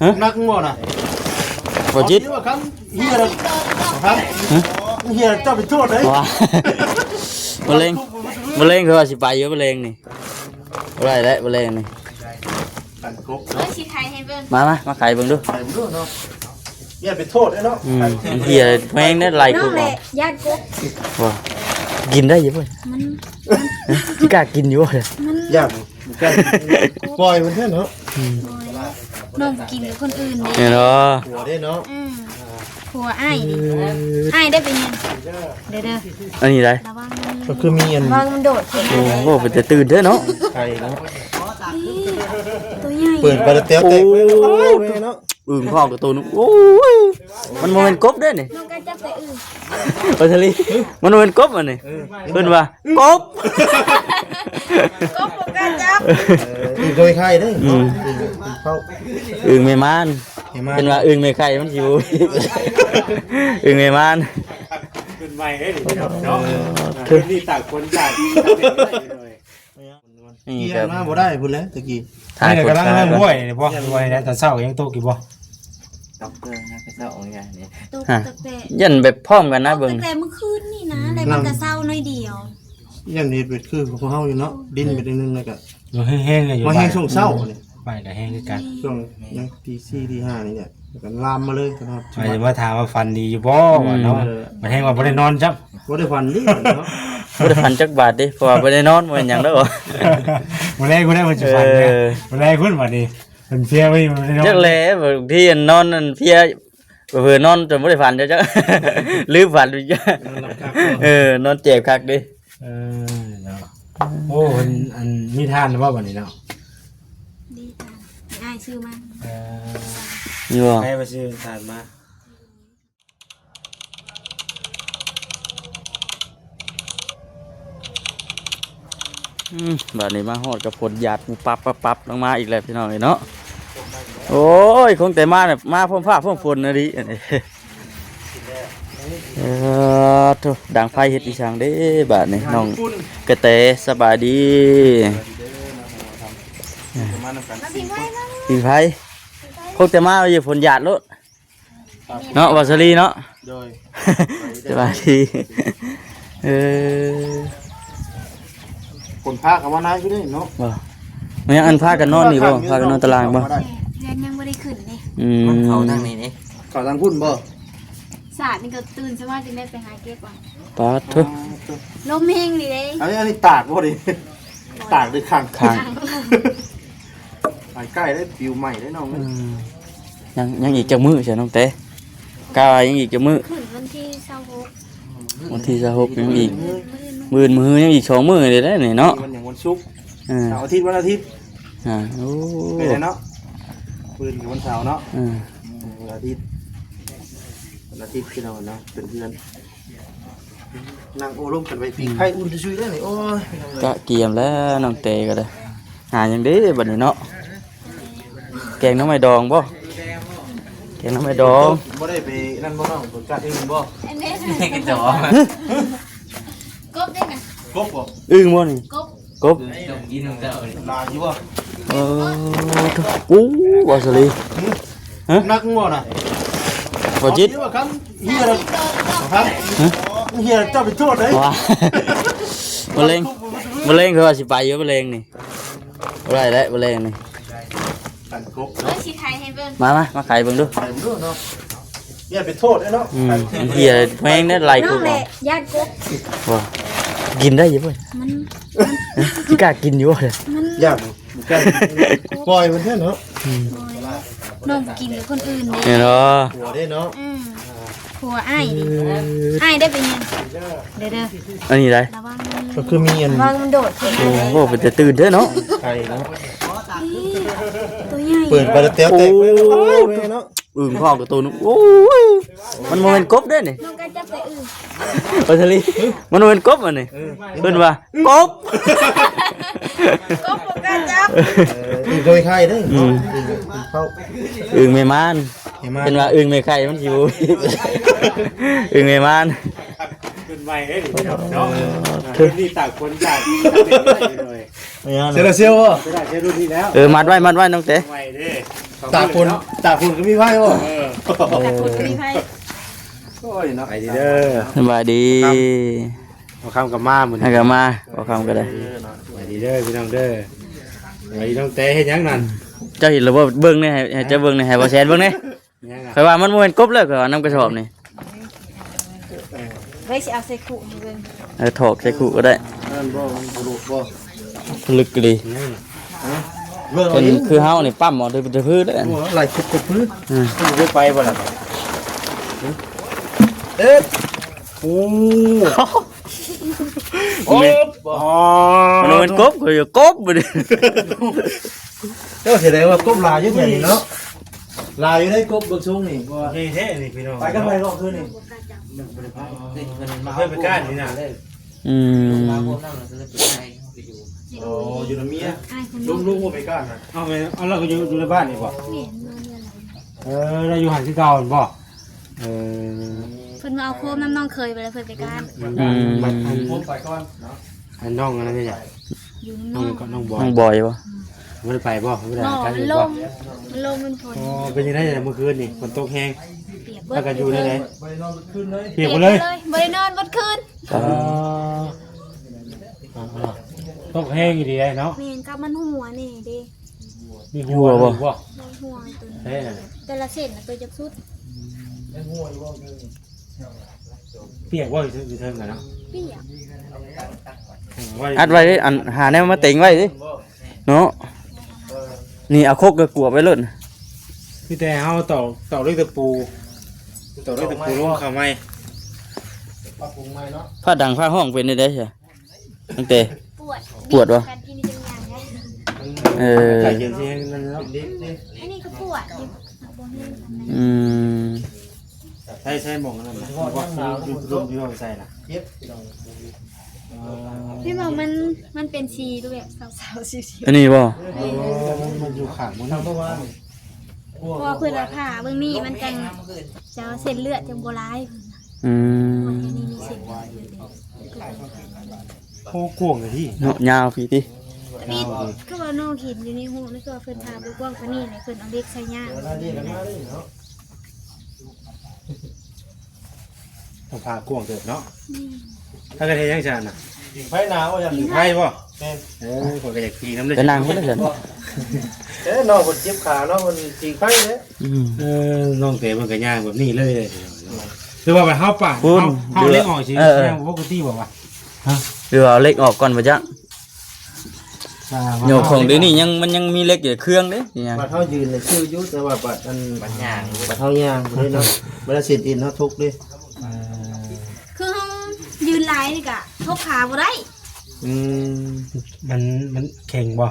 ຮະ? ໜັກບໍ່ນະ? ບໍ່ຈິດ ເອົາ ເຮັດວ່າຄັນເຮຍລະ ຄັນ ຮະ? ເຮຍລະເຈົ້າໄປໂທດເດ້. ວ່າ ມະເລັງ ມະເລັງ ເຂົາວ່າຊິໄປຢູ່ມະເລັງນີ້. ບໍ່ໄດ້ແລ້ວມະເລັງນີ້ ກັນກົບ ເອີ ເນາະ ຊິໄຂໃຫ້ເບິ່ງ. ມາ ມາ ມາໄຂເບິ່ງດູ ໄຂເບິ່ງດູເນາະ. ຢ່າໄປໂທດເດ້ເນາະ ອືມ ເຮຍແຮງເດ້ ໄລ່ກົບ ນ້ອງແຫຼະ ອອກ ຢ້ານກົບ. ວ່າ ກິນໄດ້ຢູ່ບໍ່? ມັນ ຊິກ້າກິນຢູ່ບໍ່? ມັນ ຢ້ານ ບໍ່ກ້າກິນ ປ່ອຍມັນເຖາະເນາະ. ອືມ ນ້ອງກິນກັບຄົນອື່ນເດ້ ແມ່ນບໍ່? ຜົວເດ້ເນາະ ອືມ ຜົວອ້າຍນີ້ ເອີ ອ້າຍໄດ້ເປັນຫຍັງ? ເດີໆ ອັນນີ້ໄດ໋ ລະວັງ ກໍຄືມີອັນ ລະວັງມັນໂດດຂຶ້ນມາ. ໂອ້ໂຫ ເປັນຕາຕື່ນແທ້ເນາະ ໄຂ່ເນາະ ນີ້ ຕົວໃຫຍ່ ເປີດໄປແລ້ວແຕກເລີຍ ໂອ້ ເນາະ. ອຶ່ງຂອງກະໂຕໜຶ່ງ ໂອ້ຍ ມັນບໍ່ແມ່ນກົບເດ້ນີ້ ນ້ອງກໍຈັບແຕ່ອຶ່ງ ວ່າຊະລີ ມັນບໍ່ແມ່ນກົບອັນນີ້ ເອີ ເພິ່ນວ່າ ອືມ ກົບ ກົບບໍ່ກ້າຈັບ ເອີ ອຶ່ງໂດຍໄຂ່ເດ້ ອືມ ເນາະ ອຶ່ງເຂົ້າ ອຶ່ງແມ່ມ່ານ ແມ່ມ່ານ ເພິ່ນວ່າອຶ່ງແມ່ໄຂ່ມັນຊິບໍ່ ອຶ່ງແມ່ມ່ານ ຂຶ້ນໃໝ່ເດ້ນີ້ເນາະ ເອີ ເພິ່ນມີຕ່າງຄົນຕ່າງ ນີ້ ເກຍ ກໍ ມາບໍ່ໄດ້ພຸ້ນແຫຼະຕະກີ້ ຖ່າຍ ນີ້ກໍກຳລັງເລີ່ມຫ້ວຍນີ້ບໍ່ ຫ້ວຍໄດ້ ຕອນເຊົ້າຍັງຕົກຢູ່ບໍ່? ຕົກເບິ່ງນະ ເຊົ້າອອກຍານີ້ ຕົກ ຮະ ຕັ້ງແຕ່ ຢ້ານແບບພ້ອມກັນນະ ຕົກ ເບິ່ງ ຕັ້ງແຕ່ມື້ຄືນນີ້ນະ ອືມ ແລ້ວມັນກໍເຊົາໜ້ອຍດຽວ ຢ້ານເຮັດເປັນຄືພວກເຮົາຢູ່ເນາະ ດິນໄປໜ້ອຍໜຶ່ງ ແລ້ວກໍ ມັນແຮງໆຢູ່ ມາແຮງຊ່ວງເຊົ້ານີ້ ໄປກໍແຮງຄືກັນ ຊ່ວງຍັງຕີສີ່ ຕີຫ້ານີ້ແຫຼະ ແລ້ວກໍລາມມາເລີຍ ໄປມາຖາມວ່າຝັນດີຢູ່ບໍ່ ອືມ ວ່າເນາະ ເອີ ມັນແຮງວ່າບໍ່ໄດ້ນອນຊ້ຳ ບໍ່ໄດ້ຝັນເດ້ເນາະ ບໍ່ໄດ້ຝັນຈັກບາດເດ້ ເພາະວ່າບໍ່ໄດ້ນອນ ບໍ່ເປັນຫຍັງດອກ ມື້ແລງພຸ້ນແຫຼະເພິ່ນຊິຝັນເດ້ ເອີ ມື້ແລງພຸ້ນບາດນີ້ ເພິ່ນເພຍໄວ້ຢູ່ເນາະ ຈັກແຫຼະ ບາງທີອັນນອນອັນເພຍ ເຜີນອນຈົນບໍ່ໄດ້ຝັນ ຈັກ ລືມຝັນ ນອນຫຼັບຄັກເນາະ ເອີ ນອນແຈບຄັກເດ້ ເອີ ເນາະ ໂອ້ ເພິ່ນອັນມີທານແລ້ວບໍ່ບາດນີ້ເນາະ ມີທານ ອ້າຍຊື້ມາ ເອີ ຢູ່ບໍ່ ໃຜໄປຊື້ທານມາ? ອືມ ບາດນີ້ມາຮອດກໍຝົນຫຍາດປຸບປັບ ປັບ ປັບລົງມາອີກແລ້ວພີ່ນ້ອງເອີຍເນາະ ໂອ້ຍ ຄົງແຕ່ມາແບບມາພ້ອມຟ້າພ້ອມຝົນອີ່ຫຼີອັນນີ້ ເອີ ໂທ້ ດັງໄຟເຮັດອີ່ຫຍັງເດ້ບາດນີ້ ນ້ອງກະແຕ ສະບາຍດີ ມານຳກັນ ມາ ມາ ມາ ຜິງໄຟ ຄົງແຕ່ມາຢູ່ຝົນຫຍາດໂລດ ເນາະ ວາສະລີເນາະ ໂດຍ ສະບາຍດີ ເອີ ຝົນພາກະມານາຢູ່ເດ້ເນາະ ບໍ່ ມັນຍັງອັນພາກັນນອນນີ້ບໍ່ ພາກັນນອນຕາລາງບໍ່ ເຮືອນຍັງບໍ່ໄດ້ຂຶ້ນເດ້ ອືມ ມັນເຂົ້າທາງນີ້ເດ້ ເຂົ້າທາງພຸ້ນບໍ່ ສາດນີ້ກໍຕື່ນສະມາຈຶ່ງໄດ້ໄປຫາເກັບເອົາ ປາດໂທ້ ລົມແຮງນີ້ເດ້ ອັນນີ້ ອັນນີ້ຕາກບໍ່ນີ້ ຕາກຫຼືຂັງ ຂັງ ໄປໃກ້ໄດ້ ປິວໃໝ່ໄດ້ນ້ອງ ອືມ ຍັງ ຍັງອີກຈັກມື້ຊະນ້ອງແຕ ກະວ່າຍັງອີກຈັກມື້ ຂຶ້ນວັນທີຊາວຫົກ ວັນທີຊາວຫົກຍັງອີກ ມື້ອື່ນ ມື້ອື່ນ ມື້ອື່ນຍັງອີກສອງມື້ເດ້ນີ້ເນາະ ວັນຫຍັງ ວັນສຸກ ເອີ ເສົາອາທິດ ວັນອາທິດ ອ່າ ໂອ້ ໄປແລ້ວເນາະ ມື້ອື່ນກໍວັນເສົາເນາະ ເອີ ອືມ ວັນອາທິດ ວັນອາທິດພີ່ນ້ອງເນາະ ເປັນເພື່ອນ ນັ່ງໂອ້ລົມກັນໄປ ປີກໄຂ່ອຸ່ນຊື່ໆເດ້ນີ້ ໂອ້ຍ ກະກຽມແລ້ວນ້ອງເຕກໍໄດ້ ຫາຫຍັງເດ້ບັດນີ້ເນາະ ແກງໜໍ່ໄມ້ດອງບໍ່ ແກງໜໍ່ໄມ້ດອງ ບໍ່ໄດ້ໄປນັ້ນບໍ່ນ້ອງ ໄປກັດອື່ນບໍ່ ອັນນີ້ ກັດດອງ ກບເດ້ນະ ກບບໍ່ ອຶ່ງບໍ່ນີ້ ກບ ກົບ ເອີ ຕ້ອງກິນຂອງເຈົ້ານີ້ ຫຼາຍຢູ່ບໍ່ ເອີ ໂອ້ ບໍ່ສະລີ ຮະ ໜັກບໍ່ນະ ບໍ່ຈິດ ເອົາ ເຮັດວ່າຄັນເຮຍລະ ຄັນ ຮະ ເຮຍລະເຈົ້າໄປໂທດເດ້ ວ່າ ມະເລັງ ມະເລັງ ເຂົາວ່າຊິໄປຢູ່ມະເລັງນີ້ ບໍ່ໄດ້ແລ້ວມະເລັງນີ້ ກັນກົບ ເອີ ຊິໄຂໃຫ້ເບິ່ງ ມາ ມາ ມາໄຂເບິ່ງດູ ໄຂເບິ່ງດູເນາະ ຢ່າໄປໂທດເດ້ເນາະ ອືມ ເຮຍແຮງເດ້ ໄລ່ກົບ ນ້ອງແຫຼະ ຢ້ານກົບ ວ່າ ກິນໄດ້ຢູ່ບໍ່ ມັນ ມັນ ຊິກ້າກິນຢູ່ບໍ່ ມັນ ຢ້ານ ບໍ່ກ້າກິນ ປ່ອຍມັນເຖາະເນາະ ອືມ ນ້ອງກິນກັບຄົນອື່ນເດ້ ແມ່ນບໍ່ ຜົວເດ້ເນາະ ອືມ ຜົວອ້າຍນີ້ ເອີ ອ້າຍໄດ້ເປັນຫຍັງ ເດີໆ ອັນນີ້ໄດ໋ ລະວັງ ກໍຄືມີອັນ ລະວັງມັນໂດດຂຶ້ນມາ ໂອ້ໂຫ ເປັນຕາຕື່ນແທ້ເນາະ ໄຂ່ເນາະ ນີ້ ຕົວໃຫຍ່ ເປີດໄປແລ້ວແຕກເລີຍ ໂອ້ຍ ເນາະ ອຶ່ງຂອງກະໂຕໜຶ່ງ ໂອ້ຍ ມັນບໍ່ແມ່ນກົບເດ້ນີ້ ນ້ອງກໍຈັບແຕ່ອຶ່ງ ວ່າຊະລີ ມັນບໍ່ແມ່ນກົບອັນນີ້ ເອີ ເພິ່ນວ່າ ກົບ ກົບບໍ່ກ້າຈັບ ເອີ ອຶ່ງໂດຍໄຂ່ເດ້ ອືມ ອຶ່ງເຂົ້າ ອຶ່ງແມ່ມ່ານ ແມ່ມ່ານ ເພິ່ນວ່າອຶ່ງແມ່ໄຂ່ມັນຊິບໍ່ ອຶ່ງແມ່ມ່ານ ຂຶ້ນໃໝ່ເດ້ນີ້ເນາະ ເອີ ເພິ່ນມີຕ່າງຄົນຕ່າງ ໂດຍ ໂຊລາເຊວບໍ່ ໂຊລາເຊວລຸ້ນນີ້ແລ້ວ ເອີ ມັດໄວ້ ມັດໄວ້ນ້ອງເຕ ໃໝ່ເດ້ ຕາຝົນ ຕາຝົນກໍມີໄຟບໍ່? ເອີ ຕາຝົນກໍມີໄຟ. ໂອ້ຍເນາະ ໄປດີເດີ. ສະບາຍດີ. ບໍ່ຄ່ຳກໍມາມື້ນີ້ ໃຫ້ກໍມາ ບໍ່ຄ່ຳກໍໄດ້. ເອີເນາະ ໄປດີເດີພີ່ນ້ອງເດີ. ໄປດີນ້ອງແຕເຮັດຫຍັງນັ້ນ? ເຈົ້າເຫັນແລ້ວບໍ່? ເບິ່ງແດ່ ໃຫ້ ໃຫ້ເຈົ້າເບິ່ງແດ່ ໃຫ້ບໍ່ແຊນເບິ່ງແດ່. ຫຍັງນະ? ຂ້ອຍວ່າມັນບໍ່ແມ່ນກົບແລ້ວ ຂ້ອຍວ່ານຳກະສອບນີ້. ເອີ ເອີ ເຮີ້ຍ ຊິເອົາໃສ່ຄຸໃຫ້ເບິ່ງ. ເອີ ຖອກໃສ່ຄຸກໍໄດ້. ນັ້ນບໍ່ ມັນບໍ່ຫຼຸດບໍ່? ລຶກອີ່ຫຼີ. ຫຍັງນະ? ຮະ? ເບິ່ງເອົາອີກ. ເປັນຄືເຮົານີ້ປ້ຳເອົາແຕ່ພື້ນເລີຍ. ໂອ້ ໄລ່ຄຸບກັບພື້ນ. ອືມ ມັນບໍ່ໄປບໍ່ລະ? ເອີ ໂອ້ ໂອ້ ແມ່ນ. ອໍ ມັນເປັນກົບ ກໍຢູ່ກົບບັດນີ້. ເຈົ້າ ສະແດງວ່າກົບຫຼາຍຢູ່ແຖວນີ້ເນາະ. ຫຼາຍຢູ່ໄດ໋ ກົບເບິ່ງຊົງນີ້ ເພາະວ່າ ໃຫຍ່ແທ້ນີ້ພີ່ນ້ອງ. ໄປກັບໃຜເກາະຄືນນີ້? ເພິ່ນມາ ເພິ່ນໄປກ້ານນີ້ນະ. ອືມ ມາພວມນັ້ນລະ ກໍເລີຍໄປໄປຢູ່. ອໍ ຢູ່ນຳເມຍ. ລຸງ ລຸງບໍ່ໄປກ້ານນະ? ເອົາ ແມ່ນ ເອົາ ລາວກໍຢູ່ ຢູ່ໃນບ້ານນີ້ບໍ່? ແມ່ນ ນອນຢູ່ຫັ້ນ. ເອີ ລາວຢູ່ຫັ້ນຄືເກົ່າຫັ້ນບໍ່? ເອີ ເພິ່ນມາເອົາໂຄມນຳນ້ອງເຂີຍໄປ ແລ້ວເພິ່ນໄປກ້ານ. ອືມ ບັດອັນ ໂຄມໄປກ່ອນເນາະ. ອັນນ້ອງອັນນັ້ນເປັນຫຍັງ? ຢູ່ນຳນ້ອງ ນ້ອງ ນ້ອງບອຍ ນ້ອງບອຍບໍ່? ອືມ ບໍ່ໄດ້ໄປບໍ່? ບໍ່ໄດ້ ບໍ່ ມັນລົມ ມັນລົມ ມັນຝົນ. ອໍ ເປັນຈັ່ງໃດເມື່ອຄືນນີ້? ຝົນຕົກແຮງ. ປຽກເບິດ ພາກັນຢູ່ແນວໃດ? ປຽກເບິດເລີຍ. ປຽກເບິດເລີຍ ບໍ່ໄດ້ນອນເບິດຄືນ. ອໍ ອໍ ອໍ ຕົກແຮງອີ່ຫຼີເນາະ. ແມ່ນ ກັບມັນຮົ່ວແດ່ເດ້. ມີຮົ່ວບໍ່? ມີຮົ່ວຕົວນີ້ ແທ້ນະ. ແຕ່ລະເສັ້ນນະ ຕົວຈັກສຸດ. ປຽກບໍ່ ຢູ່ເທິງນະເນາະ? ປຽກ. ອັດໄວ້ເດ້ ອັນ ຫາແນວມາເຕັງໄວ້ເດ້ເນາະ. ນີ້ເອົາຄົກກະກວບໄວ້ໂລດ. ມີແຕ່ເຮົາຕອກ ຕອກເຫຼັກຕະປູ ຕອກເຫຼັກຕະປູລົງເຂົ້າໃໝ່. ປັບປຸງໃໝ່ເນາະ. ພາດັງພາຮ້ອງເປັນໄດ້ໃດ? ຕັ້ງແຕ່ ປວດ ປວດບໍ່? ເອີ ອັນນີ້ກໍປວດຢູ່ ບໍ່ແຮງປານໃດ. ອືມ ໃຊ້ ໃຊ້ໝ່ອງນັ້ນນະ ຢູ່ ຢູ່ໃສ່ນະ. ເຈັບ ພີ່ນ້ອງ. ພີ່ບອກມັນ ມັນເປັນສີແບບເຊົາໆ ສີໆ ອັນນີ້ບໍ່? ເອີ ມັນຢູ່ຂ້າງມັນ ເພາະວ່າເພິ່ນວ່າຜ່າເບິ່ງນີ້ມັນຈັ່ງ ຈະເສັ້ນເລືອດຈັ່ງບໍ່ຫຼາຍ. ອືມ ໂອ້ ກວ້າງເລີຍຕິເນາະ ຍາວພີ້ຕິ. ຍາວພີ້ ຄືວ່ານ້ອງເຫັນຢູ່ໃນຮູບນີ້ ຄືວ່າເພິ່ນຜ່າບໍ່ກວ້າງປານນີ້ແຫຼະ ເພິ່ນເອົາເຫຼັກໃສ່ຍາງ. ຕ້ອງຜ່າກວ້າງເຕີບເນາະ. ອືມ ພາກັນເຮັດຫຍັງຊັ້ນນະ? ຜິງໄຟໜາວວ່າຊັ້ນ. ຜິງໄຟບໍ່? ແມ່ນ. ເອີ ຂ້ອຍກໍຢາກຜີນຳເດ້. ໄປນັ່ງພຸ້ນຊັ້ນ. ເອີ ນ້ອງເພິ່ນເຈັບຂາເນາະ ເພິ່ນຜິງໄຟເດ້. ອືມ ເອີ ນ້ອງແຕເພິ່ນກໍຍ່າງແບບນີ້ເລີຍເດ້. ຫຼືວ່າເຮົາປາດ ເຮົາ ເຮົາເຫຼັກອອກຊິ ເອີ ເອີ ຍ່າງບໍ່ປົກກະຕິບໍ່ວະ? ຮະ? ຫຼືວ່າເອົາເຫຼັກອອກກ່ອນບໍ່ຈັກ? ໂຍກຂອງດຽວນີ້ຍັງ ມັນຍັງມີເຫຼັກຢູ່ເຄື່ອງເດ້. ບັດເຮົາຢືນນີ້ຄືຢູ່ ແຕ່ວ່າບັດອັນ ບັດຍ່າງ ບັດເຮົາຍ່າງບໍ່ໄດ້ເນາະ ບັດເຮົາເສັ້ນເອັນເຮົາທົກເດ້. ເອີ ຄືເຮົາຢືນຫຼາຍນີ້ກະທົກຂາບໍ່ໄດ້. ອືມ ມັນ ມັນແຂງບໍ່?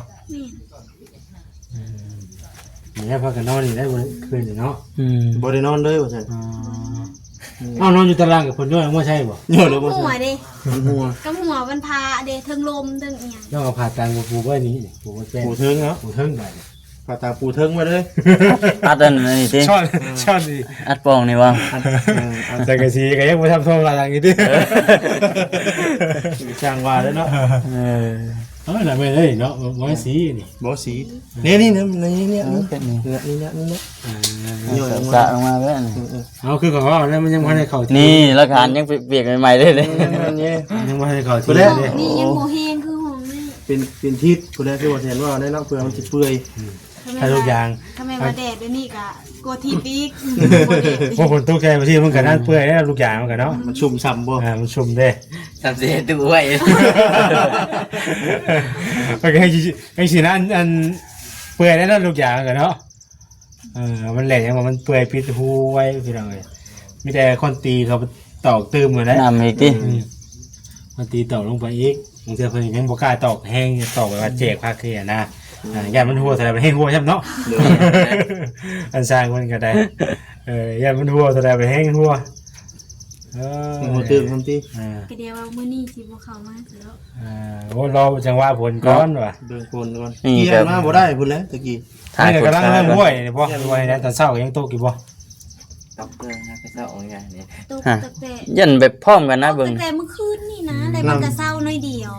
ແມ່ນ. ອືມ ນີ້ພາກັນນອນນີ້ໄດ້ບໍ່ ຄືນນີ້ເນາະ? ອືມ ບໍ່ໄດ້ນອນເລີຍວ່າຊັ້ນ. ອໍ ເອົ້າ ນອນຢູ່ຕາລາງກັບເພິ່ນ ຍ້ອນເອົາມາໃຊ້ບໍ່? ຍ້ອນເອົາມາໃຊ້ ຫົວເດ້ ມັນຫົວ ກັບຫົວມັນພາເດ້ ເທິງລົມເທິງອີ່ຫຍັງ. ຕ້ອງເອົາຜ້າຕາງມາປູໄວ້ນີ້ ປູໄວ້ແປ້ນ ປູເທິງເນາະ ປູເທິງບາດນີ້. ຜ້າຕາງປູເທິງໄວ້ເລີຍ. ອັດອັນນີ້ຕິ ຊ້ອນ ຊ້ອນນີ້ ອັດປ່ອງນີ້ບໍ່? ອັດ ເອີ ອັດ ສັງກະສີກໍຍັງບໍ່ທັນພໍວ່າຫຼັງຢູ່ຕິ. ເອີ ຊ່າງວ່າເດີເນາະ. ເອີ ເອີ ລະແມ່ນເອີຍເນາະ ບໍ່ໃຫ້ສີນີ້ ບໍ່ສີ. ນີ້ ນີ້ ນີ້ ນີ້ ນີ້ ເອີ ນີ້ ນີ້ ນີ້ ນີ້ ນີ້ ເອີ ສະ ສະລົງມາເລີຍ. ເອີ ເອີ ເອົາ ຄືຂອງເຮົານັ້ນມັນຍັງບໍ່ທັນໄດ້ເຂົ້າທີ່ ນີ້ຫຼັກຖານຍັງປຽກໃໝ່ໆເລີຍ. ເອີ ນີ້ ຍັງບໍ່ທັນໄດ້ເຂົ້າທີ່ເລີຍ. ນີ້ຍັງບໍ່ແຫ້ງຄືຫ້ອງນີ້ ເປັນ ເປັນທິດພຸ້ນແຫຼະ ຄືວ່າແຊນວ່າໄດ້ເນາະ ເພື່ອມັນຊິເປື່ອຍ. ອືມ ຖ້າທຸກຢ່າງ ຄັນແມ່ນວ່າແດດດຽວນີ້ກະກົວທິບອີກ. ບໍ່ແດດ ໂອ້ ຝົນຕົກໃສ່ບໍ່ຊິ ມັນກະນັ້ນເປື່ອຍແລ້ວ ທຸກຢ່າງມັນກະເນາະ. ມັນຊຸ່ມຊ່ຳບໍ່? ອ່າ ມັນຊຸ່ມເດ້ ຊ່ຳຊິເຮັດຕູ້ໄວ້ ມັນກະໃຫ້ ໃຫ້ຊິນັ້ນ ອັນ ເປື່ອຍແລ້ວເນາະ ທຸກຢ່າງມັນກະເນາະ. ເອີ ມັນແຫຼະຫຍັງວ່າມັນເປື່ອຍ ປິດຮູໄວ້ພີ່ນ້ອງເອີຍ. ມີແຕ່ຄົນຕີເຂົາຕອກຕື່ມຫັ້ນແຫຼະ ນ້ຳອີກຕິ. ອືມ ມັນຕີຕອກລົງໄປອີກ ບາງເທື່ອເພິ່ນຍັງບໍ່ກ້າຕອກແຮງ ຕອກແບບວ່າແຈກຄັກຄືຫັ້ນນະ. ອືມ ອ່າ ຢ້ານມັນຮົ່ວເທົ່າໃດໄປແຮງຮົ່ວຊ້ຳເນາະ. ໂດຍ ອັນຊ່າງເພິ່ນກໍໄດ້ ເອີ ຢ້ານມັນຮົ່ວເທົ່າໃດໄປແຮງຮົ່ວ. ເອີ ໃຫ້ຫົວຕື່ມຊ້ຳຕິ. ອ່າ ກໍດຽວວ່າມື້ນີ້ຊິບໍ່ເຂົ້າມາຊິເນາະ. ອ່າ ໂອ້ ລໍຈັງຫວະຝົນກ່ອນວ່າ ເບິ່ງຝົນກ່ອນ. ນີ້ ເກຍ ກໍມາບໍ່ໄດ້ພຸ້ນແຫຼະຕະກີ້. ນີ້ກຳລັງເລີ່ມຫ້ວຍນີ້ບໍ່? ຫ້ວຍໃດ ຕອນເຊົ້າກໍຍັງຕົກຢູ່ບໍ່? ຕົກເກີນນະ ແຕ່ເຊົ້າອອກຍານີ້ ຕົກ ຮະ ຕັ້ງແຕ່ ຢ້ານແບບພ້ອມກັນນະ ຕົກ ເບິ່ງ ຕັ້ງແຕ່ມື້ຄືນນີ້ນະ ອືມ ແລ້ວມັນກໍເຊົາໜ້ອຍດຽວ.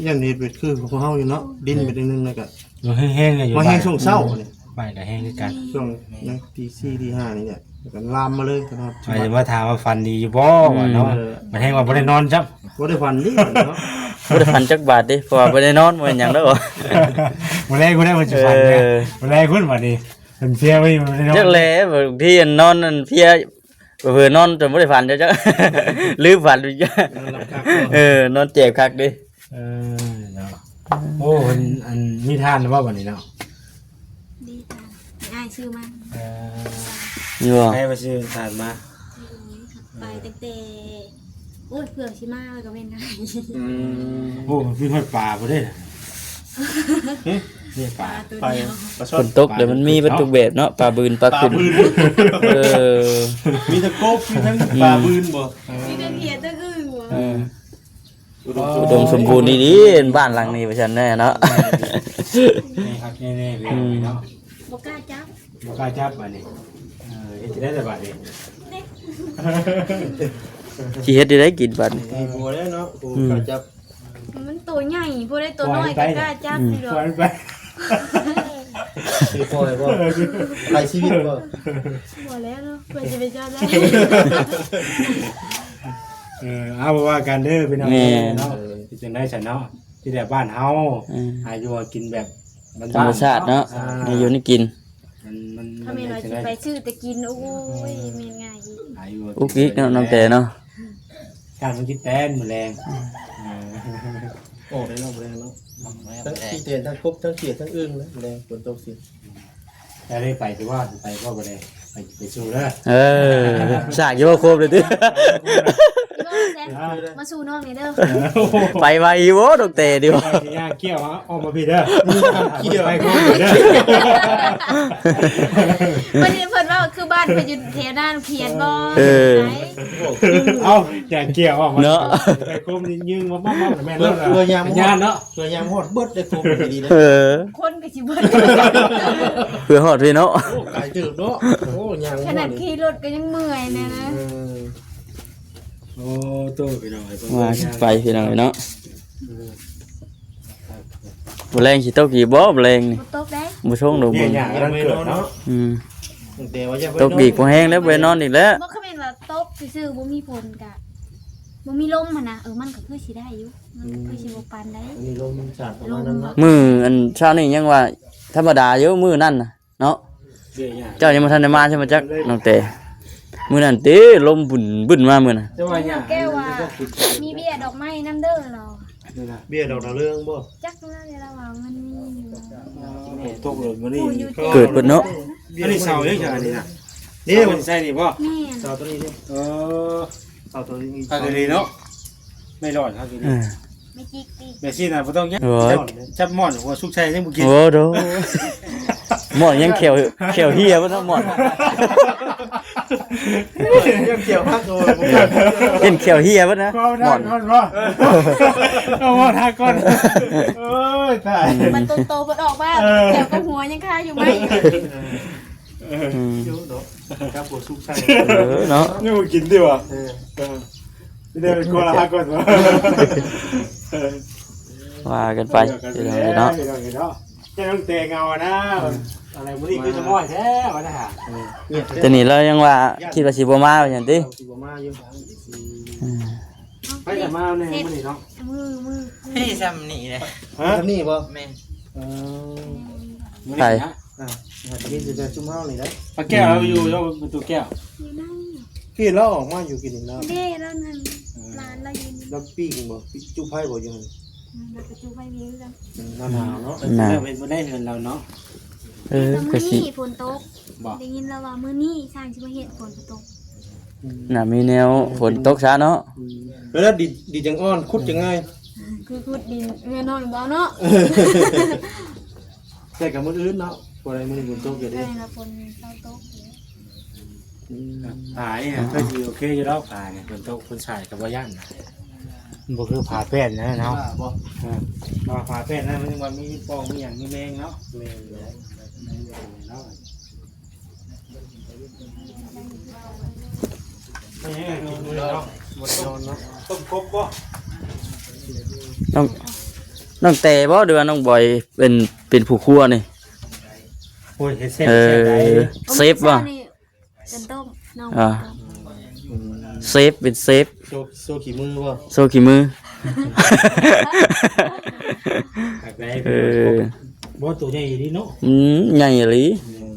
ຢ້ານເຮັດເປັນຄືຂອງເຮົາຢູ່ເນາະ ດິນເປັນໜຶ່ງ ແລ້ວກໍ ເອີ ແຮງໆຢູ່ ມາແຮງຊ່ວງເຊົ້ານີ້. ໄປກໍແຮງຄືກັນ ຊ່ວງໃນຕີສີ່ ຕີຫ້ານີ້ແຫຼະ ແລ້ວກໍລາມມາເລີຍ ຈະມາຖາມວ່າຝັນດີຢູ່ບໍ່ ອືມ ວ່າເນາະ ເອີ ມັນແຮງວ່າບໍ່ໄດ້ນອນຊ້ຳ ບໍ່ໄດ້ຝັນເດ້ເນາະ ບໍ່ໄດ້ຝັນຈັກບາດເດ້ ເພາະວ່າບໍ່ໄດ້ນອນ ບໍ່ເປັນຫຍັງດອກ ມື້ແລງພຸ້ນແຫຼະ ເພິ່ນຊິຝັນ ເອີ ມື້ແລງພຸ້ນບາດນີ້ ເພິ່ນເພຍໄວ້ຢູ່ ບໍ່ໄດ້ນອນ ຈັກແຫຼະ ບາງທີນອນນັ້ນເພຍ ເຜີນອນຈົນບໍ່ໄດ້ຝັນ ເຈົ້າ ລືມຝັນ ນອນຫຼັບຄັກເນາະ ເອີ ນອນແຈບຄັກເດ້ ເອີ ເນາະ ໂອ້ ເພິ່ນ ອັນ ມີທານແລ້ວບໍ່ບັດນີ້ເນາະ ມີທານ ອ້າຍຊື້ມາ ເອີ ຢູ່ບໍ່ ໃຜວ່າຊື້ທານມາ ໄປຕັ້ງແຕ່ ໂອ້ຍ ເພື່ອຊິມາກໍແມ່ນງ່າຍ ອືມ ໂອ້ ມັນຄືຮອດປາບໍ່ໄດ້ ນີ້ປາ ປາຕົວ ປາ ດຽວ ປາຊ່ອນ ຝົນຕົກແລ້ວມັນມີເບິດທຸກແບບເນາະ ປາບືນ ປາຂຶ້ນ ເອີ ມີທັງກົບ ມີທັງ ອືມ ປາບືນບໍ່ ມີທັງເຂດທັງອຶ່ງບໍ່ ເອີ ອຸດົມສົມບູນດີໆ ບ້ານຫຼັງນີ້ວ່າຊັ້ນແດ່ເນາະ ແນ່ຄັກແນ່ໆ ອືມ ເນາະ ບໍ່ກ້າຈັບ ບໍ່ກ້າຈັບບາດນີ້ ເອີ ເຮັດຈັ່ງໃດລະບາດນີ້ ຊິເຮັດຈັ່ງໃດກິນບາດນີ້ ບໍ່ໄດ້ເນາະ ບໍ່ກ້າຈັບ ມັນໂຕໃຫຍ່ ຜູ້ໃດໂຕນ້ອຍກໍກ້າຈັບ ອືມ ຢູ່ດອກ ປ່ອຍມັນໄປ ຊິປ່ອຍບໍ່ ເອີ ໃຫ້ຊີວິດບໍ່ ບໍ່ແລ້ວເນາະ ເພິ່ນຊິໄປຈັບໄດ້ ເອີ ເອົາ ບໍ່ວ່າກັນເດີພີ່ນ້ອງ ແມ່ນ ເນາະ ເອີ ເປັນຈັ່ງໃດຊັ້ນເນາະ ທີ່ແບບບ້ານເຮົາ ອືມ ຫາຢູ່ຫາກິນແບບບ້ານໆ ທຳມະຊາດເນາະ ອ່າ ແນວຢູ່ແນວກິນ ມັນ ມັນ ຖ້າແມ່ນວ່າຊິໄປຊື້ແຕ່ກິນ ໂອ້ຍ ແມ່ນງ່າຍອີກ ຫາຢູ່ຫາກິນ ອຸກອີກເນາະ ນ້ອງແຕເນາະ ຢ້ານມັນຊິແຕນມື້ແລງ ເອີ ອອກໄດ້ເນາະ ບໍ່ໄດ້ເນາະ ທັງຂີ້ເຕນ ທັງກົບ ທັງຂຽດ ທັງອຶ່ງນະ ແລງຝົນຕົກຊິ ແຕ່ໄດ້ໄປ ຖືວ່າໄປກໍບໍ່ໄດ້ ໄປ ໄປສູ້ເດີ ເອີ ສາກຢູ່ບໍ່ຄົບເລີຍຕິ ມາສູ້ນ້ອງນີ້ເດີ ໄປໄວຢູ່ບໍ່ ນ້ອງແຕດີບໍ່ ຊິຍ່າງກ່ຽວ ອອກມາພີ້ເດີ ຍ່າງກ່ຽວ ໄປກ່ອນເດີ ເພິ່ນ ເພິ່ນເວົ້າຄືບ້ານເພິ່ນຢູ່ແຖວນັ້ນ ຂຽນບໍ່ ເອີ ໄດ້ ເອົ້າ ຢ່າກ່ຽວອອກມາເນາະ ໄປຄົມນີ້ຍິງມາປັບໆ ແມ່ນແລ້ວ ເພື່ອຍາມຮອດ ເນາະ ເພື່ອຍາມຮອດເບິດໄດ້ຄົມດີໆ ເອີ ຄົນກໍຊິເບິດ ເພື່ອຮອດພີ້ເນາະ ໂອ້ ໄກເຕີບເນາະ ໂອ້ ຍ່າງ ຂະໜາດຂີ່ລົດກໍຍັງເມື່ອຍແນ່ນະ ເອີ ໂອ້ ໂຕ ພີ່ນ້ອງເອີຍ ວ່າໄປພີ່ນ້ອງເອີຍເນາະ ເອີ ມື້ແລງຊິຕົກອີກບໍ່ ມື້ແລງນີ້ ບໍ່ຕົກເດ້ ບໍ່ຊົງດອກ ເບິ່ງ ຍາກກຳລັງເກີດເນາະ ອືມ ແຕ່ວ່າຢາກ ຕົກອີກບໍ່ແຮງແລ້ວ ບໍ່ໄດ້ນອນອີກແລ້ວ ບໍ່ ຄັນແມ່ນວ່າຕົກຊື່ໆ ບໍ່ມີຝົນກະ ບໍ່ມີລົມຫັ້ນນະ ເອີ ມັນກໍຄືຊິໄດ້ຢູ່ ມັນກໍຄືຊິບໍ່ປານໃດ ມີລົມສາດເຂົ້າມານຳເນາະ ມື້ອັນເຊົ້ານີ້ຍັງວ່າທຳມະດາຢູ່ ມື້ນັ້ນນະ ເນາະ ເຈົ້າຍັງບໍ່ທັນໄດ້ມາໃຊ່ໄໝຈັກ ນ້ອງແຕ ມື້ນັ້ນເຕ ລົມບຸ້ນໆ ມາມື້ນັ້ນ ແຕ່ວ່າຍາ ແກ້ວວ່າມີເບ້ຍດອກໄມ້ນຳເດີລາວ ເບ້ຍດອກດາວເຮືອງບໍ່ ຈັກແລ້ວລາວວ່າມັນມີຢູ່ ຕົກເລີຍມື້ນີ້ ເກີດເບິດເນາະ ອັນນີ້ເສົາເດ້ ອັນນີ້ນະ ນີ້ ເສົາໃສ່ນີ້ບໍ່ ແມ່ນ ເສົາຕົວນີ້ເດ້ ເອີ ເສົາຕົວນີ້ ຄັກອີ່ຫຼີເນາະ ໄມ້ລອດຄັກອີ່ຫຼີ ເອີ ແມ່ຈິກຕິ ແມ່ຊີ້ນະບໍ່ຕ້ອງຫຍັງ ໂອ້ຍ ຈັບໝອນຫົວສຸກໃສ່ຍັງບໍ່ກິນ ໂອ້ໂດ ໝອນຍັງແຂ້ວ ແຂ້ວເຮຍເບິດເນາະໝອນ ຍັງແຂ້ວຫັກໂອ້ຍ ເຫັນແຂ້ວເຮຍເບິດນະ ກໍໄດ້ໝອນ ກ່ອນບໍ່ ເອົາໝອນຫາກ່ອນ ໂອ້ຍຕາຍ ມັນໂຕໆເພິ່ນອອກມາ ເອີ ແຂ້ວກັບຫົວຍັງຄາຢູ່ໄໝ ເອີ ອືມ ຢູ່ເນາະ ຈັບຫົວສຸກໃສ່ ເອີເນາະ ຍັງບໍ່ກິນຕິວະ ເອີ ເອີ ຊິໄດ້ໄປກົວລະຫາກ່ອນ ວ່າກັນໄປ ເອີ ພີ່ນ້ອງເອີຍເນາະ ພີ່ນ້ອງເອີຍເນາະ ແຕ່ເຫງົານະ ອືມ ອະໄລມື້ນີ້ຄືຈະມ້ອຍແທ້ວະນະ ເອີ ແຕ່ນີ້ລາວຍັງວ່າຄິດວ່າຊິບໍ່ມາວ່າຫຍັງຕິ ຊິບໍ່ມາຢູ່ ອືມ ໃຜຈະມາແດ່ມື້ນີ້ເນາະ ມື້ ມື້ ນີ້ຊ່ຳນີ້ເດ້ ຮະ ຊ່ຳນີ້ບໍ່ ແມ່ນ ເອີ ມື້ນີ້ນະ ອ່າ ກໍມີແຕ່ຊຸມເຮົານີ້ແຫຼະ ປາແກ້ວລາວຢູ່ຢູ່ປະຕູແກ້ວ ຢູ່ໃນ ກິນແລ້ວອອກມາຢູ່ກິນແລ້ວ ເດ້ລາວນັ້ນ ເອີ ຫຼານລາວຢູ່ນີ້ ລາວປີ້ງບໍ່ ຈຸໄຟບໍ່ຢູ່ຫັ້ນ ອືມ ລາວກໍຈຸໄຟມີຄືກັນ ອືມ ໜາວເນາະ ໜາວ ເປັນບໍ່ໄດ້ເຮືອນລາວເນາະ ເອີ ແຕ່ມື້ນີ້ຝົນຕົກ ບໍ່ ໄດ້ຍິນລາວວ່າມື້ນີ້ຊ່າງຊິມາເຮັດ ຝົນກໍຕົກ ອືມ ໜ້າມີແນວຝົນຕົກຊະເນາະ ອືມ ເວລາດິນ ດິນຈັ່ງອ່ອນ ຂຸດຈັ່ງງ່າຍ ຄືຂຸດດິນເຮືອນນ້ອງບໍ່ເນາະ ແຕ່ກໍມື້ອື່ນເນາະ ບໍ່ໄດ້ມື້ນີ້ຝົນຕົກຢູ່ເດ້ ແມ່ນລະ ຝົນເຊົາຕົກຢູ່ ອືມ ຜານີ້ນະ ຄືຊິໂອເຄຢູ່ດອກ ຜານີ້ ຝົນຕົກຝົນສາດກໍບໍ່ຢ້ານນະ ມັນບໍ່ຄືຜາແປ້ນນະເນາະ ບໍ່ ເອີ ວ່າຜາແປ້ນນະ ມັນຍັງວ່າມີປ່ອງ ມີຫຍັງ ມີແມງເນາະ ແມ່ນແຫຼະ ແມ່ນເນາະ ເປັນຫຍັງກິນມື້ນີ້ເນາະ ບໍ່ໄດ້ນອນເນາະ ຕົ້ມກົບບໍ່ ນ້ອງ ນ້ອງແຕບໍ່ ຫຼືວ່ານ້ອງບອຍເປັນ ເປັນຜູ້ຄົວນີ້ ໂອ້ຍ ເຮັດແຊບ ເອີ ແຊບໄດ໋ ເຊຟບໍ່? ເປັນຕົ້ມ ນ້ອງ ອ່າ ເປັນຕົ້ມ ອືມ ເຊຟ ເປັນເຊຟ ໂຊ ໂຊຂີ້ມືບໍ່? ໂຊຂີ້ມື ເອີ ບໍ່ ໂຕໃຫຍ່ອີ່ຫຼີເນາະ ອືມ ໃຫຍ່ອີ່ຫຼີ ອືມ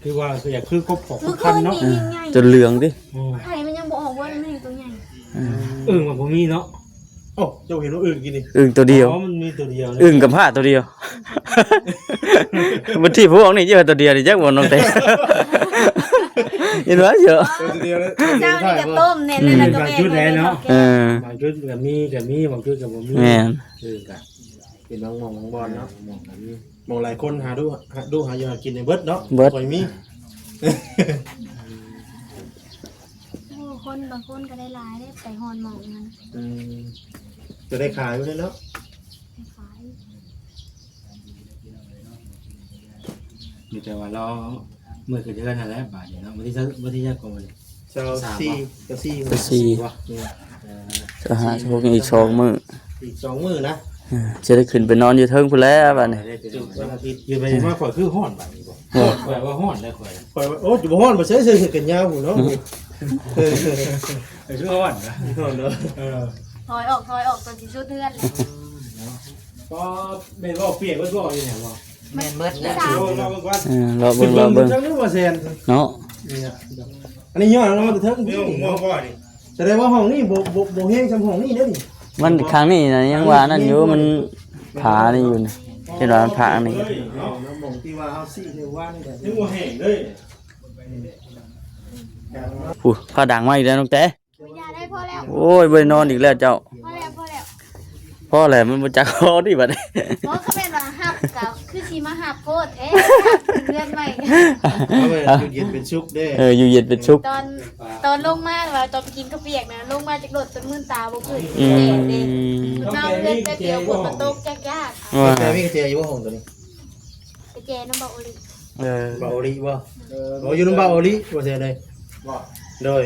ຄືວ່າ ຄືຢາກຄືກົບຂອງ ຄືຄົນເນາະ ເອີ ຈົນເຫຼືອງຕິ ອືມ ໄຂ່ມັນຍັງບໍ່ອອກເວີ້ຍ ມັນຍັງໂຕໃຫຍ່ ອືມ ອຶ່ງມັນບໍ່ມີເນາະ. ໂອ້ ເຈົ້າເຫັນວ່າອຶ່ງກິນນີ້ ອຶ່ງໂຕດຽວ ອໍ ມັນມີໂຕດຽວ ອຶ່ງກັບພ້າໂຕດຽວ ມັນທີ່ພວກນີ້ຢູ່ໂຕດຽວນີ້ ຈັກບໍ່ນ້ອງແຕ ເຫັນບໍ່ເຈົ້າ ໂຕດຽວເລີຍ ເຈົ້ານີ້ກໍຕົ້ມແນ່ ອືມ ແລ້ວກໍແມ່ນ ບາງຈຸດແຫຼະເນາະ ເອີ ບາງຈຸດກໍມີ ກໍມີ ບາງຈຸດກໍບໍ່ມີ ແມ່ນ ເອີ ກໍເປັນບາງໝ່ອງບາງບ່ອນເນາະ ໝ່ອງກໍມີ ໝ່ອງຫຼາຍຄົນຫາດູ ຫາດູຫາຢູ່ຫາກິນໃນເບິດເນາະ ເບິດ ບໍ່ຄ່ອຍມີ ໂອ້ ຄົນບາງຄົນກໍໄດ້ຫຼາຍເດ້ ໄປຮອດໝ່ອງນັ້ນ ອືມ ກໍໄດ້ຂາຍຢູ່ເດ້ເນາະ ໄດ້ຂາຍ ມີແຕ່ວ່າລໍມື້ຂຶ້ນເຮືອນຫັ້ນແຫຼະບາດນີ້ເນາະ ວັນທີ ວັນທີຈັກກໍມື້ນີ້ ຊາວສີ່ ຊາວສີ່ ຊາວສີ່ ຊາວສີ່ບໍ່ ອືມ ເອີ ຊາວຫ້າ ຊາວຫົກ ອີກສອງມື້ ອີກສອງມື້ນະ ເອີ ຈະໄດ້ຂຶ້ນໄປນອນຢູ່ເທິງພຸ້ນແຫຼະບາດນີ້ ຢູ່ໄປມາຂ້ອຍຄືຮ້ອນບາດນີ້ບໍ່ ຂ້ອຍວ່າຮ້ອນແລ້ວຂ້ອຍ ຂ້ອຍວ່າ ໂອ້ ຈະບໍ່ຮ້ອນບໍ່ໃສ່ເສື້ອແຂນຍາວພຸ້ນເນາະ ອືມ ເອີ ຄືຮ້ອນນະ ຮ້ອນເນາະ ເອີ ຖອຍອອກ ຖອຍອອກ ຕອນຊິສຸດເຮືອນ ເນາະ ກໍແມ່ນບໍ່ ປຽກເບິດບໍ່ ຢູ່ແນວບໍ່ ແມ່ນເບິດແຫຼະ ລອງເບິ່ງກ່ອນ ເອີ ລອງເບິ່ງ ລອງເບິ່ງ ເບິ່ງ ເບິ່ງ ເບິ່ງ ເນາະ ນີ້ນະ ອັນນີ້ຍ້ອນເອົາມາແຕ່ເທິງ ນີ້ ນີ້ ນີ້ ນີ້ ແສດງວ່າຫ້ອງນີ້ບໍ່ ບໍ່ ບໍ່ແຮງສ່ຳຫ້ອງນີ້ເດ້ນີ້ ມັນຂ້າງນີ້ນະ ຍັງວ່ານັ້ນຢູ່ ມັນຜານີ້ຢູ່ນະ ເຫັນວ່າມັນຜາອັນນີ້ ເນາະ ໝ່ອງທີ່ວ່າເຮົາຊີ້ໃນວານນີ້ແຫຼະ ຍັງບໍ່ແຫ້ງເລີຍ ຜູ້ ຟ້າດັງມາອີກແລ້ວນ້ອງແຕ ຢ່າໄດ້ ພໍແລ້ວ ໂອ້ຍ ບໍ່ໄດ້ນອນອີກແລ້ວເຈົ້າ ພໍແລ້ວ ພໍແລ້ວ ພໍແລ້ວ ມັນບໍ່ຈັກພໍດີບັດນີ້ ບໍ່ ຄັນແມ່ນວ່າຮັບກໍຄືຊິມາຮັບໂພດແທ້ ເຮືອນໃໝ່ ເອົາໄວ້ຢູ່ເຢັນເປັນສຸກເດ້ ເອີ ຢູ່ເຢັນເປັນສຸກ ຕອນ ຕອນລົງມາວ່າຕອນໄປກິນເຂົ້າປຽກນະ ລົງມາຈາກລົດຈົນມືນຕາບໍ່ຂຶ້ນ ອືມ ແດດເດ້ ມາເຮືອນແປັບດຽວຝົນກໍຕົກຍາກໆ ວ່າ ແຕ່ມີກະແຈຢູ່ບໍ່ຫ້ອງໂຕນີ້ ກະແຈນຳບ່າວໂອລິ ເອີ ບ່າວໂອລິບໍ່ ເອີ ໂອ້ ຢູ່ນຳບ່າວໂອລິບໍ່ແຊນເດ້ ບໍ່ ໂດຍ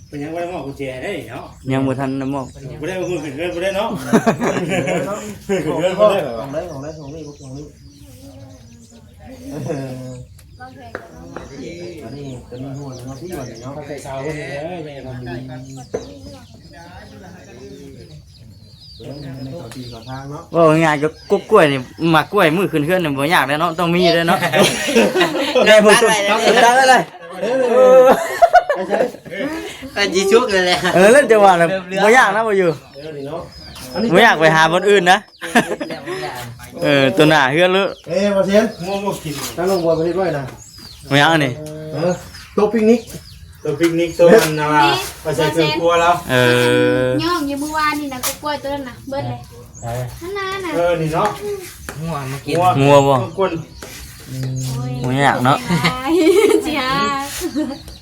ເປັນຫຍັງບໍ່ໄດ້ມອບກຸນແຈໃຫ້ເນາະ ຍັງບໍ່ທັນໄດ້ມອບ ບໍ່ໄດ້ເອົາມືຂຶ້ນເຮືອນບໍ່ໄດ້ເນາະ ຂຶ້ນເຮືອນບໍ່ໄດ້ ຂອງໃດຂອງໃດຂອງນີ້ຂອງນີ້ ເອີ ອັນນີ້ ຕົວນີ້ຮູ້ແລ້ວເນາະ ພີ່ວ່ານີ້ເນາະ ໃສ່ຊາວເພິ່ນເດີແມ່ນ ເວົ້າງ່າຍໆ ກໍກົກກ້ວຍນີ້ ໝາກກ້ວຍມື້ຂຶ້ນເຮືອນນີ້ບໍ່ຍາກເດ້ເນາະ ຕ້ອງມີເດ້ເນາະ ໄດ້ບໍ່? ຕັ້ງໄວ້ເລີຍ ເອີ ໄປຊິສຸກເລີຍແຫຼະ ເອີ ແລ້ວຈະວ່າແລ້ວ ບໍ່ຍາກນະ ບໍ່ຢູ່ ເອີ ນີ້ເນາະ ບໍ່ຍາກໄປຫາບ່ອນອື່ນນະ ເອີ ຕົວໜ້າເຮືອນເລີຍ ເອີ ບໍ່ເຊັນ ງົວບໍ່ກິນ ທາງນ້ອງບອຍເພິ່ນເຮັດໄວ້ນະ ແມ່ນຫຍັງອັນນີ້ ເອີ ໂຕະປິກນິກ ໂຕະປິກນິກ ໂຕະອັນນ່າ ໄປໃສ່ເຄື່ອງຄົວລາວ ເອີ ຍ່ອງຢູ່ມື້ວານນີ້ນະ ກໍກ້ວຍໂຕນັ້ນນະ ເບິດເລີຍ ຫັ້ນນະ ເອີ ນີ້ເນາະ ງົວມາກິນ ງົວບໍ່ ຄົນ ອືມ ໂອ້ຍ ບໍ່ຍາກເນາະ ຊິຫາ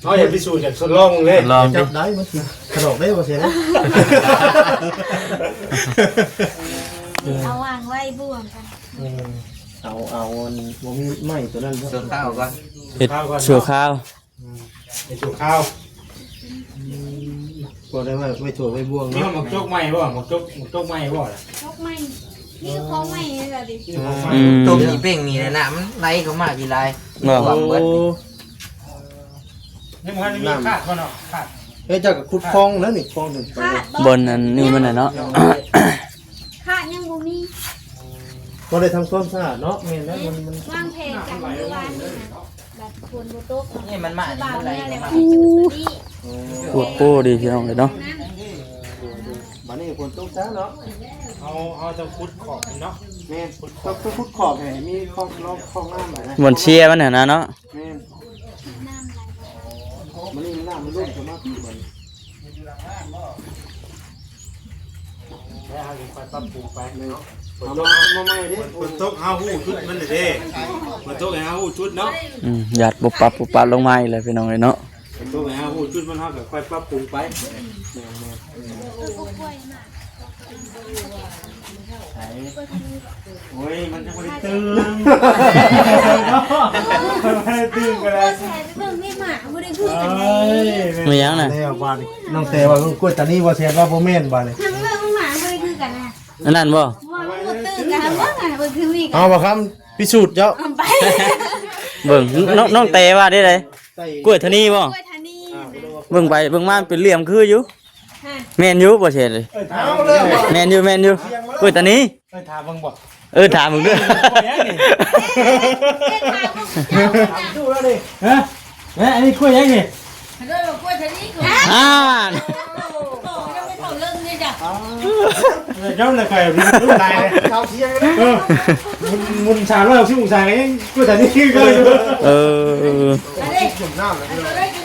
ເຮົາຢາກພິສູດ ຢາກທົດລອງເລີຍ ລອງ ຈັບໄດ້ ມັນຊິຂະດອກໄດ້ບໍ່ເຊັນ ເອົາວາງໄວ້ບ່ວງກັນ ເອີ ເອົາ ເອົາອັນ ບໍ່ມີໄມ້ຕົວນັ້ນ ຊົ່ວຄາວກ່ອນ ເຮັດຊົ່ວຄາວ ອືມ ເຮັດຊົ່ວຄາວ ອືມ ພໍໄດ້ໄວ້ ໄວ້ຖົ່ວໄວ້ບ່ວງເນາະ ມີໝາກຈົກໃໝ່ບໍ່? ໝາກຈົກ ໝາກຈົກໃໝ່ບໍ່ລະ? ຈົກໃໝ່ ມີຂອງໃໝ່ແລ້ວຕິ? ອືມ ຕົ້ມນີ້ເປັ່ງນີ້ແຫຼະ ນ້ຳມັນໄຫຼເຂົ້າມາທີ່ຫຼາຍ ບໍ່ ຖ້ວມເບິດ ໂອ້ ຍັງບໍ່ທັນໄດ້ມີ ນ້ຳ ຄາດບໍ່ເນາະ? ຄາດ ເອີ ເຈົ້າກໍຂຸດຄອງແລ້ວນີ້ ຄອງນີ້ ຄາດບໍ່? ບ່ອນອັນນີ້ມັນນະເນາະ ຄາດຍັງບໍ່ມີ ບໍ່ໄດ້ທຳຄວາມສະອາດເນາະ ແມ່ນແລ້ວ ມັນ ມັນ ວາງແຜນກັນມື້ວານນີ້ນະ ບັດຝົນບໍ່ຕົກເນາະ ນີ້ມັນມາ ນີ້ມັນໄຫຼ ແລ້ວກໍຈຸດຕົວນີ້ ໂອ້ ໂອ້ ດີພີ່ນ້ອງເອີຍເນາະ ບັດນີ້ຝົນຕົກຊ້າເນາະ ເຮົາ ເຮົາຕ້ອງຂຸດຂອບເນາະ ແມ່ນ ຂຸດຂອບ ຕ້ອງຂຸດຂອບໃຫ້ມີຄອກ ຄອກນ້ຳໄປນະ ບ່ອນເຊຍມັນຫັ້ນນະເນາະ ແມ່ນ ມື້ນີ້ນ້ຳມັນລົງເຂົ້າມາ ແລ້ວເຮົາຈຶ່ງຄ່ອຍປັບປຸງໄປເນາະ ຝົນຕົກ ເອົາມາໃໝ່ເດ້ ຝົນຕົກເຮົາຮູ້ຈຸດມັນເດ້ ຝົນຕົກໃຫ້ເຮົາຮູ້ຈຸດເນາະ ອືມ ຢາດປຸບປັບປຸບປັບລົງມາອີກແລ້ວພີ່ນ້ອງເອີຍເນາະ ຕົກໃຫ້ເຮົາຮູ້ຈຸດມັນ ເຮົາກໍຄ່ອຍປັບປຸງໄປ ແມ່ນໆ ໂອ້ຍ ມັນຈະບໍ່ໄດ້ຕື່ນ ມັນບໍ່ໄດ້ຕື່ນກໍໄດ້ ໂອ້ຍ ແຊນເບິ່ງແມ່ໝາບໍ່ໄດ້ຄືກັນເດ້ ແມ່ນຫຍັງນະ ແລ້ວບາດນີ້ ນ້ອງແຕວ່າເບິ່ງກ້ວຍຕານີ ບໍ່ແຊນວ່າບໍ່ແມ່ນບາດນີ້ ເບິ່ງແມ່ໝາບໍ່ໄດ້ຄືກັນນະ ອັນນັ້ນບໍ່? ວ່າມັນບໍ່ຕື່ນກັນ ເບິ່ງຫັ້ນ ເບິ່ງ ເອົາບໍ່ຄຳ ພິສູດເຈົ້າ ໄປ ເບິ່ງ ນ້ອງ ນ້ອງແຕວ່າໄດ້ໃດ ກ້ວຍທະນີບໍ່? ກ້ວຍທະນີ ເບິ່ງໄປເບິ່ງມາເປັນຫຼ່ຽມຄືຢູ່ ຮະ ແມ່ນຢູ່ບໍ່ເຊັ່ນເລີຍ ເອີ ຖາມເບິ່ງເດີ ແມ່ນຢູ່ ແມ່ນຢູ່ ກ້ວຍທະນີ ເອີ ຖາມເບິ່ງບໍ່ ເອີ ຖາມເບິ່ງເດີ ກ້ວຍຫຍັງນີ້ ຖາມດູແລ້ວນີ້ ຮະ ແມ່ ອັນນີ້ກ້ວຍຫຍັງນີ້ ເອີ້ນວ່າກ້ວຍທະນີ ອ່າ ໂອ້ ຍັງບໍ່ເຂົ້າເລື່ອງເລີຍຈ້ະ ເອີ ເຈົ້າລະໄປລຸ້ນຫຼາຍເລີຍ ເຂົ້າທຽງເລີຍ ເອີ ໝຸນ ໝຸນສາມຮ້ອຍຫົກສິບອົງສາກໍຍັງກ້ວຍທະນີຄືເກົ່າຢູ່ ເອີ ອັນນີ້ ຈຸ່ມນ້ຳເລີຍ